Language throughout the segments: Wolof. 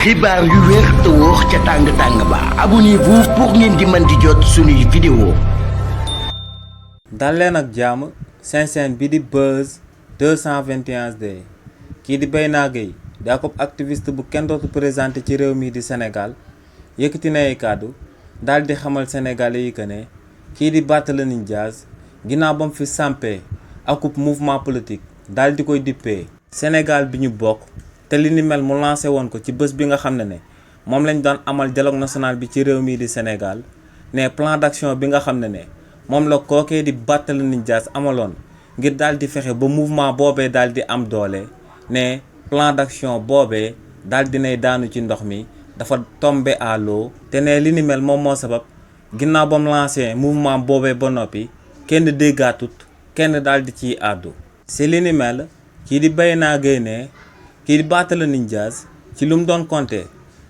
xibaar yu wér te wóor ca tàng-tàng ba abonnez-vous pour ngeen di mën di jot suñuy vidéo. dal leen ak jàmm seen chaîne bi di Buzz 221D kii di Bayna Gueye di ab activiste bu kenn dootu présenté ci réew mi di Sénégal yëkkati na ay kàddu daal di xamal sénégalais yi que ne kii di Barthélémy Dias ginnaaw ba mu fi sampee akub mouvement politique daal di koy dippee Sénégal bi ñu bokk. te li ni mel mu lancé woon ko ci bés bi nga xam ne moom lañ doon amal dialogue national bi ci réew mii di Sénégal ne plan d'action bi nga xam ne moom la kookee di Barthélémy Dias amaloon ngir daal di fexe ba mouvement boobee daal di am doole ne plan d'action boobee daal dinay daanu ci ndox mi dafa tombé à l'eau te ne li ni mel moom moo sabab ginnaaw ba mu lancé mouvement boobee ba noppi kenn déggaatut kenn daal di ciy àddu si li ni mel kii di Bayna Gueye ne kii di Barthélémy Dias ci lu mu doon compter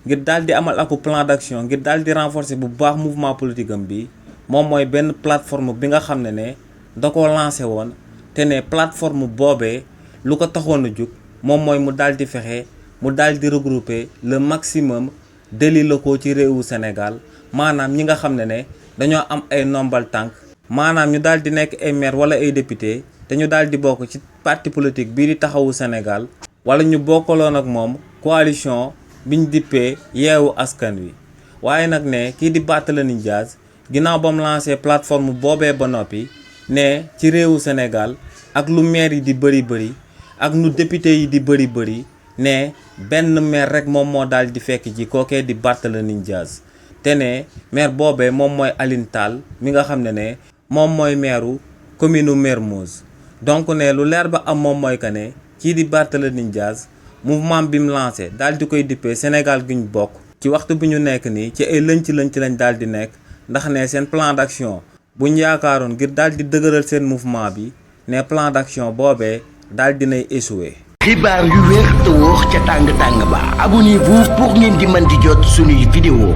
ngir daal di amal aku plan d'action ngir daal di renforcer bu baax mouvement politique am bi moom mooy benn plateforme bi nga xam ne da koo lancé woon te ne plateforme boobee lu ko taxoon a jug moom mooy mu daal di fexe mu daal di regrouper le maximum d'élus locaux ci réewu Sénégal maanaam ñi nga xam ne dañoo am ay ndombal tànk maanaam ñu daal di nekk ay maire wala ay député te ñu daal di bokk ci parti politique bii di taxawu Sénégal. wala ñu bokkaloon ak moom coalition biñ dippee yeewu askan wi waaye nag ne kii di Barthélémy Dias ginnaaw ba mu lancé plateforme boobee ba noppi ne ci réewu Sénégal ak lu maire yi di bëri ak nu député yi di bëri ne benn maire rek moom moo daal di fekk ji kookee di Barthélémy Dias te ne maire boobee moom mooy Alioune Tall mi nga xam ne moom mooy maireu commune Mermoz donc ne lu leer ba am moom mooy que ne kii di Barthélémy Dias mouvement bi mu lancé daal di koy dippee Sénégal gi ñu bokk ci waxtu bi ñu nekk nii ci ay lënc lañ daal di nekk ndax ne seen plan d'action buñ yaakaaroon ngir daal di dëgëral seen mouvement bi ne plan d'action boobee daal dinay échoué. xibaar yu wér te wóor ca tàng-tàng ba abonnez-vous pour ngeen di mën di jot suñuy vidéo.